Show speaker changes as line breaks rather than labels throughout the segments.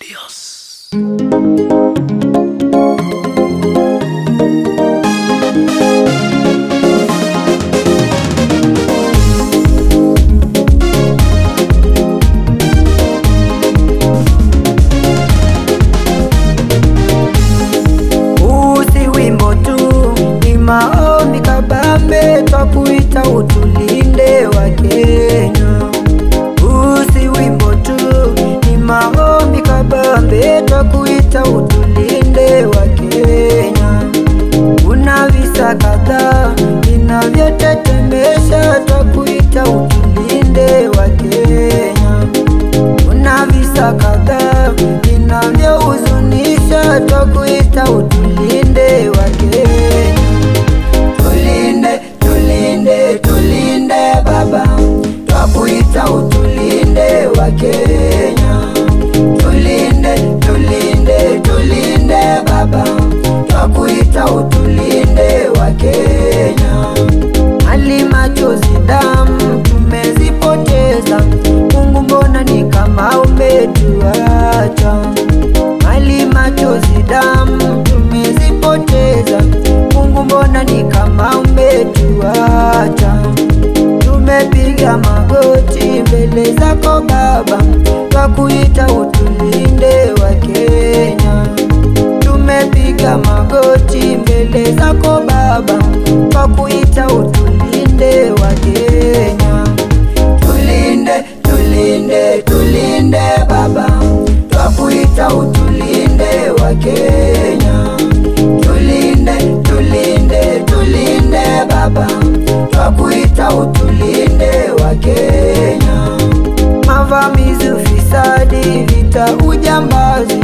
Adios.
Maombi kabambe twakuita utulinde wa Kenya. Usi wimbo tu ni maombi kabambe twakuita utulinde wa Kenya. Kuna visa kadhaa vinavyotetemesha twakuita utulinde wa Kenya. Kuna visa kadhaa vinavyohuzunisha twakuita utulinde wa Kenya. Tulinde, tulinde, tulinde baba, twakuita utulinde wa Kenya. Tulinde, tulinde, tulinde baba, twakuita utulinde wa Kenya. Hali machozi damu tumezipoteza, Mungu mbona ni kama umetuacha. Hali machozi damu tumezipoteza, Mungu mbona ni kama umetuacha. Tumepiga magoti mbele zako baba, twakuita utulinde wa Kenya. Tumepiga magoti mbele zako baba, twakuita utulinde wa Kenya. Tulinde, tulinde, tulinde baba, twakuita utulinde wa Kenya. Tulinde, tulinde, tulinde baba, twakuita utulinde wa Kenya. Mavamizi, ufisadi, vita, ujambazi,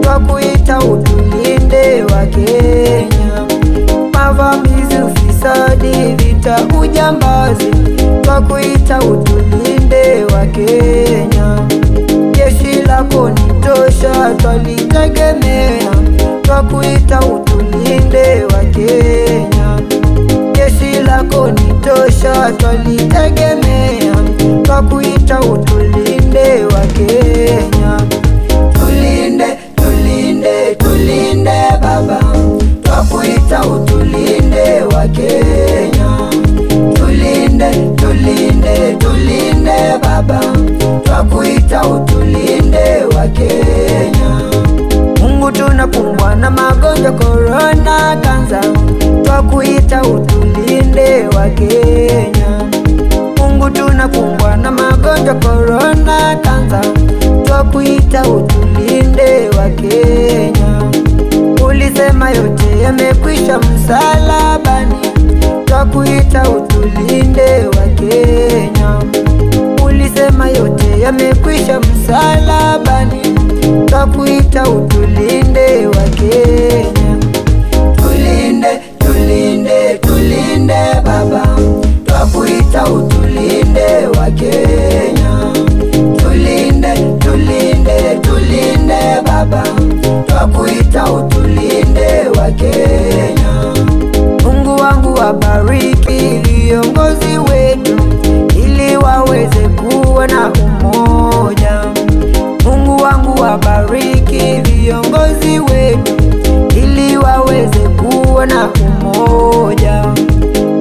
twakuita utulinde wa Kenya. Mavamizi, ufisadi, vita, ujambazi, twakuita utulinde wa Kenya. Jeshi lako ni tosha, twalitegemea, twakuita utulinde wa Kenya. Jeshi lako ni tosha, twalitegemea, twakuita utulinde wa Kenya. Tulinde, tulinde, tulinde baba, twakuita utulinde wa Kenya. Tulinde, tulinde, tulinde baba, twakuita utulinde wa Kenya. Mungu tunakumbwa na magonjwa corona, kansa, twakuita utulinde wa Kenya. Mungu tunakumbwa na magonjwa corona, kansa, twakuita utulinde wa Kenya. Ulisema yote yamekwisha msalabani, twakuita utulinde wa Kenya. Ulisema yote yamekwisha msalabani, twakuita utulinde wa Kenya. Tulinde, tulinde, tulinde baba, twakuita utulinde wa Kenya. Tulinde, tulinde, tulinde baba, twakuita utulinde wa Kenya. Mungu wangu wabariki viongozi wetu, ili waweze kuwa na umoja. Mungu wangu wabariki viongozi wetu, ili waweze kuwa na umoja.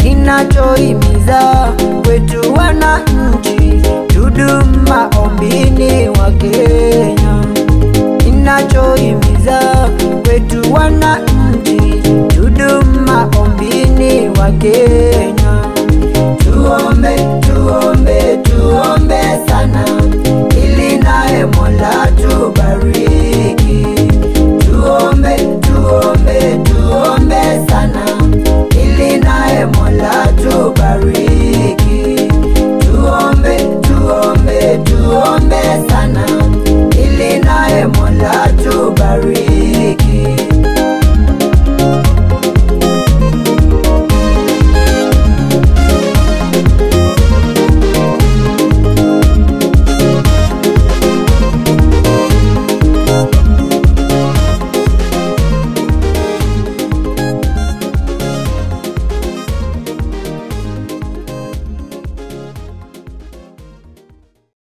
Ninachohimiza kwetu wananchi, tudumu maombini wa Kenya. Ninachohimiza kwetu wananchi, tudumu maombini wa Kenya. Tuombe.